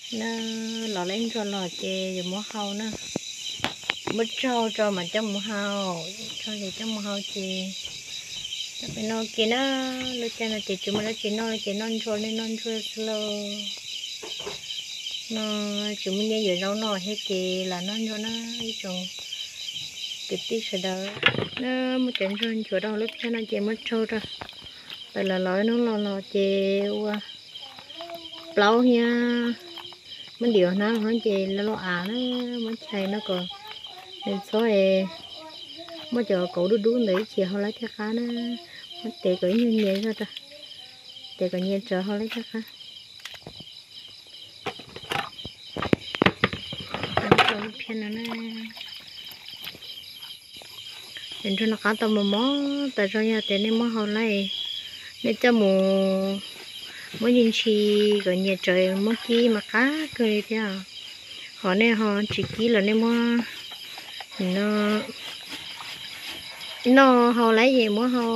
Na, los lawv ntsuag los ces yuav muab hau na. Muab tsaug tso mas coj mus hau, tsaug ces coj mus hau ces coj peb noj ua ke na. Lub caij no ces tsis muaj dab tsi noj li ces noj ntsuag li, noj ntsuag xwb lauj. No tsis muaj nyiaj yuav zaub noj thiab ces lam noj ntsuag na ib tsoom kwv tij sawv daws. Na, muab cov ntsuag nchuav rau hauv lub phiab no ces muab tsaug rau. Tawm los los hnub los los ces ua plaub thiab muab ntim hnab no ces lawv los av na, muab chais no kom nws txhob muaj cov kauv dub dub ntawd ib chim hau lawv thiaj qab na. Muab tev kom ib nyuag nyias zog rau, tev kom nyias tsawv hau lawv thiaj qab. Cov ntsuag no qab tau mos mos tas zog, yog tias nej muab hau lawm, nej coj mus muab ntshis ntshis kom nyias tsawv muab kib mas qab kawg li thiab. Ho nej ho tsis kib los nej muab no noj hau lawm es muab hau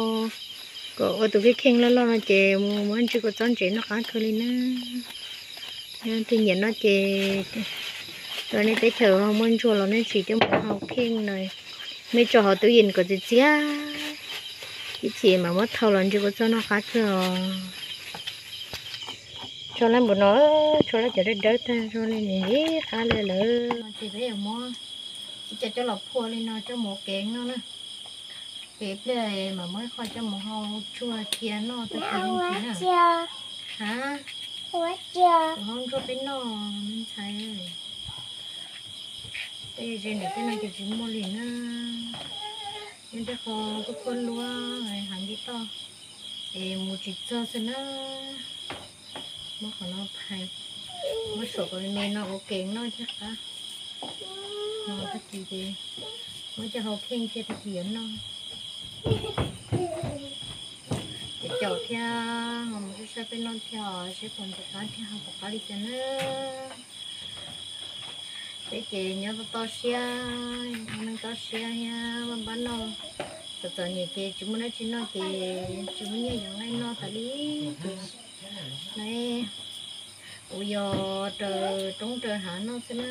kom ua tus kheej kheej loj loj no ces mus muab ntsis kua txob ntsev noj qab kawg li na. Yog nej nyiam noj ces rau nej teb chaws ho muaj ntsuag los nej tsis coj mus hau kheej na, nej tso hauv tub yees kom txias txias, ib chim mam muab thau los ntsis kua txob noj qab kawg os. Tshuav lawm npaum no, tshuav lawm cov dawb dawb tag zog li, nws qab li lawm. Ces peb yuav muab ib co coj los phua li no coj mus ua ke noj na. Ces ib pliag mam muab ib qho coj mus hau tsuag cia noj tag kis na. Ha, hau ntsuag peb noj me ntxhais. Tej ze ntawm tej no ces tsis muaj li na. Nyob tej qho khuab khuab luab hav ncej toj es mus tsis txog xwb na. Muab qhov no phais, muab saum kom me me no ua ke noj thiaj qab. Ho tag kis ces muab coj hau kheej thiaj tag kis yuav noj. Ces caum thiab ho mus saib saib peb noj thiab os, seb puas ntxim qab thiab ho puas qab li cas na. Peb ces nyob toj toj siab, neej toj siab thiab npaj npaj noj. Txom txom nyem ces tsis muaj dab tsi noj ces tsis muaj nyiaj yuav nqaij noj tas li ces na, ua yog raws roob raws hav noj xwb na.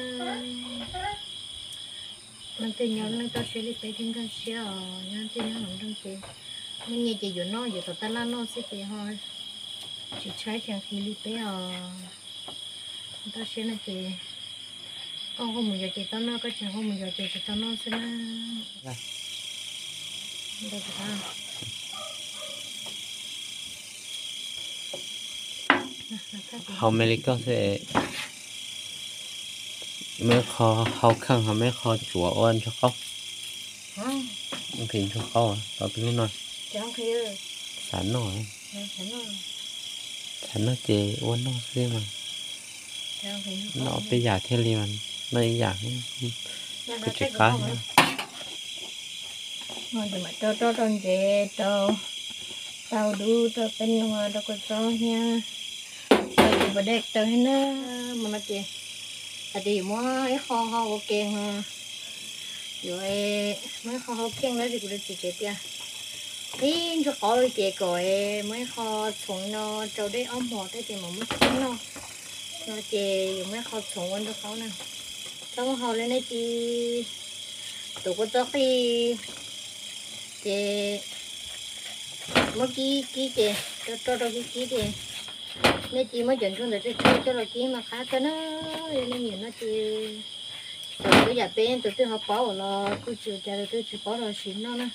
Leej twg nyob neej toj siab li peb thiaj nkag siab os, nyob twg nyob hauv nroog ces muaj nyiaj ces yuav noj yuav tom taj laj noj xwb ces ho tsis tshaib tsis nqhis li peb os. Toj siab no ces koj ua mus yos ces tau noj, koj tsis ua mus yos ces tsis tau noj xwb na. Hau me li koj xwb, muaj ib qho hau kheej ho muaj ib qho tsuav ua ntsuag qaub. Nqhis ntsuag qaub tau peb lub no. Xav noj, xav noj ces ua noj xwb mas. Noj peb yam thiaj li mas noj ib yam kuj tsis qab. Rau rau ntsev, rau tau dub, rau peb nua, rau kua txob thiab rau tus pas dej taw thiab na. Mus no ces hais tias yuav muab ib qho hau ua ke, yuav muab ib qho hau kheej na, kuv txiv tsev tias ib ntsuag qaub li ces kom muab ib qho txhoov no rau dej ob hmos tej ces mam muab kib noj. No ces yuav muab ib qho txhoov ua ntsuag qaub na. Txhob muab hau li nej ci tus kua txob qij ces muab kib kib ces rau rau kib kib ces nej ci muab cov ntsuag ntawd tsawg tsawg coj los kib mas qab kawg na. Yog nej nyiam no ces txhoov ib yam peb, tus twg ho paub los kuj tsis ua cas, tus twg tsis paub los sim noj na.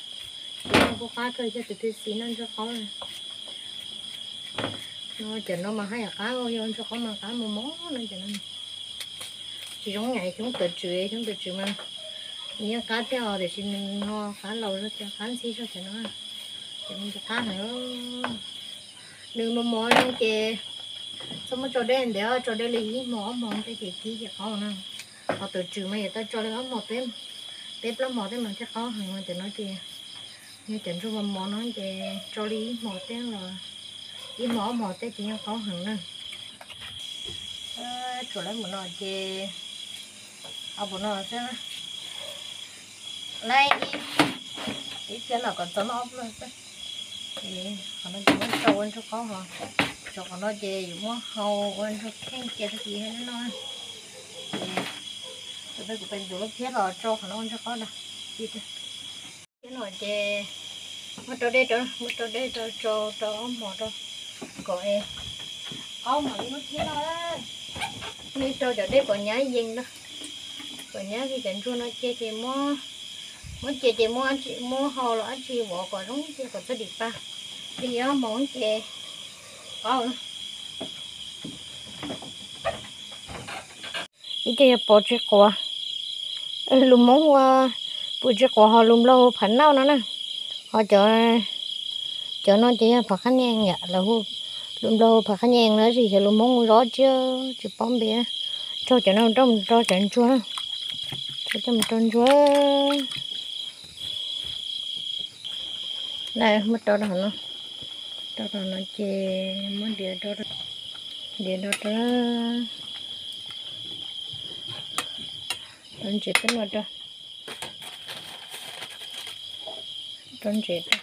Sim noj kuj qab kawg, yog tus twg xis noj ntsuag qaub na. No cov no mas haj yam qab, yog ntsuag qaub mas qab mos mos no cov no. Tsis zoo yam xyoob tawv tswm, xyoob tawv tswm mas nws yeej qab thiab os, tiam sis nws ho qab laus zog, qab ntxhib zog cov no. Ces nws qab heev. Nws mos mos no ces txhob muab tso dej ntev, tso dej li ib hmos ob hmos tej ces kib ces qaub na. Ho tawv tswm mas yuav tau tso li ob hmos peb, peb plaub hmos tej mas thiaj qaub heev. Cov no ces yog cov ntsuag mos mos no ces tso li ib hmos tej los ib hmos ob hmos tej ces yeej qaub heev na. Tsuav lawm npaum no ces, au, npaum no xwb, lawm ib, ib phiab no kom txog noj ob pluag xwb. Ces qhov no ces muab tso ua ntsuag qaub ho. Rau qhov no ces yuav muab hau ua ntsuag kheej cia tag kis no. Ces kuv pem ntxuav lub phiab los rau qhov no ua ntsuag qaub na. Phiab no ces muab rau dej rau, muab rau dej rau, rau rau ob hmos rau kom es qaub mam li muab phiab no. Nej rau cov dej kom nyab yees na, kom nyab li cov ntsuag no cia ces muab, muab cia ces muab hau los dab tsi vov kom zoo cia kom txhob dim pa. Li ob hmos ces qaub. Ib co yog pos tsis quav, lus Hmoob ua pos tsis quav ho lus Nplog hu phav nauj no na. Ho cov, cov no ces yog phav qhab nyees yom, lawv hu, lus Nplog hu phav qhab nyees no, tab sis xyov lus Hmoob hu zov tsi tsis paub npe. Rau cov no rau mus rau cov ntsuag na, rau coj mus rau ntsuag. Muab rau rau no, rau rau no ces muab diav rau, diav rau rau, rau ntsev peb no rau, rau ntsev rau,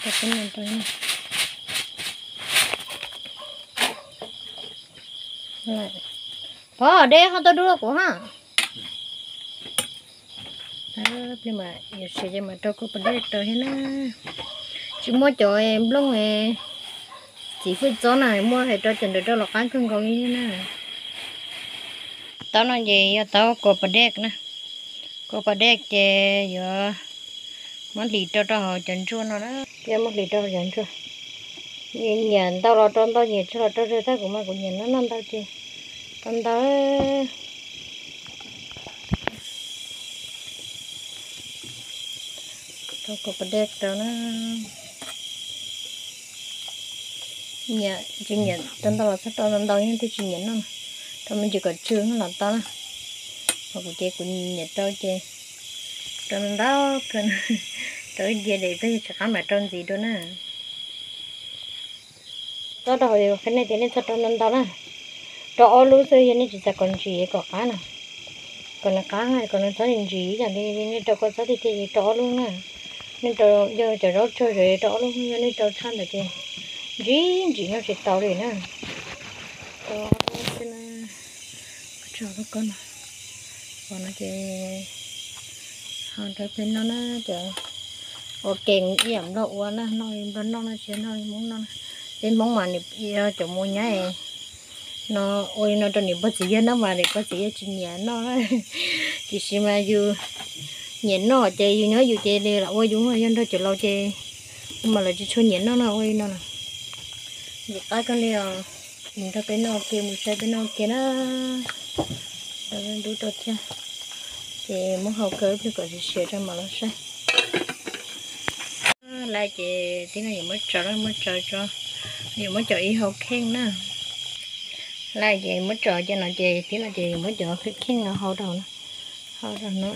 rau peb no rau. Pov dej ho tau dub rau kuv ha. Plig mas yuav siav ces mam rau kua pas dej rau thiab na. Tsis muaj cov nplooj txiv hwj txob na, muaj hais rau cov ntawd rau los qab kawg nkaus li thiab na. Taub no ces yog taub kua pas dej na. Kua pas dej ces yuav muab hlis rau rau hauv cov ntsuag no na. Yuav muab hlis rau hauv cov ntsuag. Nyiam ntau los rau ntau, nyiam tsawg los rau tsawg, tab kuv mas kuv nyiam noj noj ntau ces rau ntau. Rau kua pas dej rau na. Nyiam tsis nyiam rau ntau los txhob rau ntau ntau, yeej twb tsis nyiam noj. Rau me ntsis kom tsw los tau na. Ho kuv ces kuv nyiam rau ces rau ntau kawg, rau ib diav daim peb yog tsis qab mam rau ntxiv dua na. Txhob rau hauv qhab nej tias nej txhob rau ntau ntau na. Rau ob lub xwb, yog nej tsis xav kom ntsim kom qab na. Kom nws qab, kom nws txhob ntsim ib yam li nej rau kua txob tiag tiag ces rau ob lub na. Nej rau yog cov zaub tsawg ces rau ob lub, yog nej rau tshaj ntawd ces ntsim ntsim noj tsis tau li na. Rau ob lub xwb na. Rau lub koj no, pom no ces ho rau peb noj na, cov ua ke ib yam nplog ua na, noj li nplog noj na, tsis noj li Hmoob noj na. Peb Hmoob mas nws cov mus nyab no ua li no rau niam pog txiv yawg noj mas niam pog txiv yawg tsis nyiam noj na. Tiam sis mas yus nyiam noj ces yus nyob yus ces lam ua yus, yog nrog cov laus ces kuv mas lawv tsis tshua nyiam noj no ua li no na. Ntxim qab kawg li os. Nrog peb noj ua ke, mus saib peb noj ua ke na. Dub rau thiab. Ces muab hau kaw ib pliag kom siav siav rau mam los saib. Laj ces tib no yuav muab tso, muab tso tso, yuav muab cov ib hau kheej na. Laj ces muab tso cov no ces tib no ces yuav muab cov kheej no hau rau, hau rau no.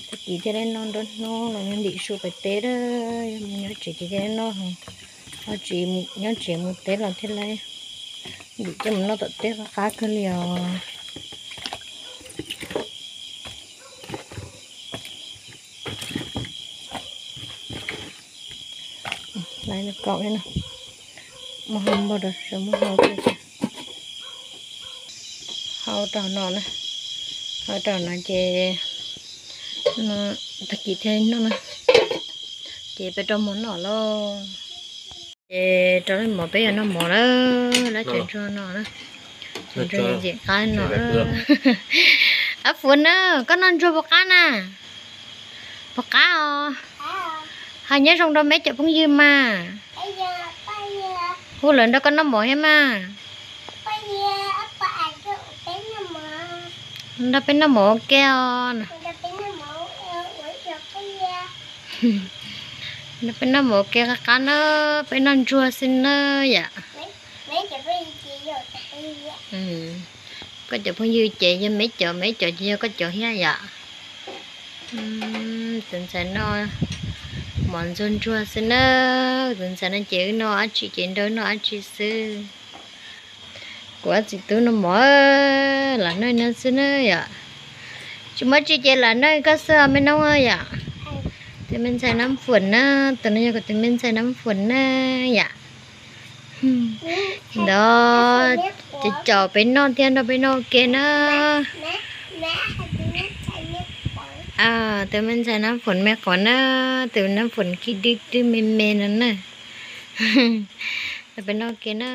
Tag kis thiaj li noj nruab hnub los ntim su pem teb, yog mus nyob tsev ces thiaj li noj, ho tsis nyob tsev mus teb los thiaj li ntim coj mus noj tom teb qab qab kawg li os. Laj kaum no, muab hau npaum rau, muab hau, hau rau no na, hau rau no ces tag kis thiaj noj na. Ces peb rau mov noj lauj. Ces rau mov, peb yuav noj mov na, lawv tseem ntsuag no na. Tseem ntsuag ntxim qab no. Ab Fuav na, koj noj ntsuag puas qab na? Puas qab os? Hais nyob zoo rau meb cov phooj ywg mas. Hu lawv nrog koj noj mov thiab mas. Nrog peb noj mov ua ke os. Nrog peb noj mov ua ke qab qab na, peb noj ntsuag xwb na yom. Koj cov phooj ywg ces yog meb cov, meb cov ces yog koj cov thiab yom. Tus ntxhais noj mov ntsuag ntsuag xwb na, tus ntxhais no ces wb noj dab tsi ces nrog noj dab tsi xwb. Kuv ob txiv tub noj mov lam noj no xwb na yom. Tsis muaj tsi ces lam noj koj xwb me noob yom. Tus me ntxhais Nab Fuam na, tus no yog kuv tus me ntxhais Nab Fuam na yom. Ntawd ces caum peb noj thiab nrog peb noj ua ke na. Tus me ntxhais Nab Fuam me qhuav na, tus Nab Fuam khi dwb dwb me me no na. Nrog peb noj ua ke na.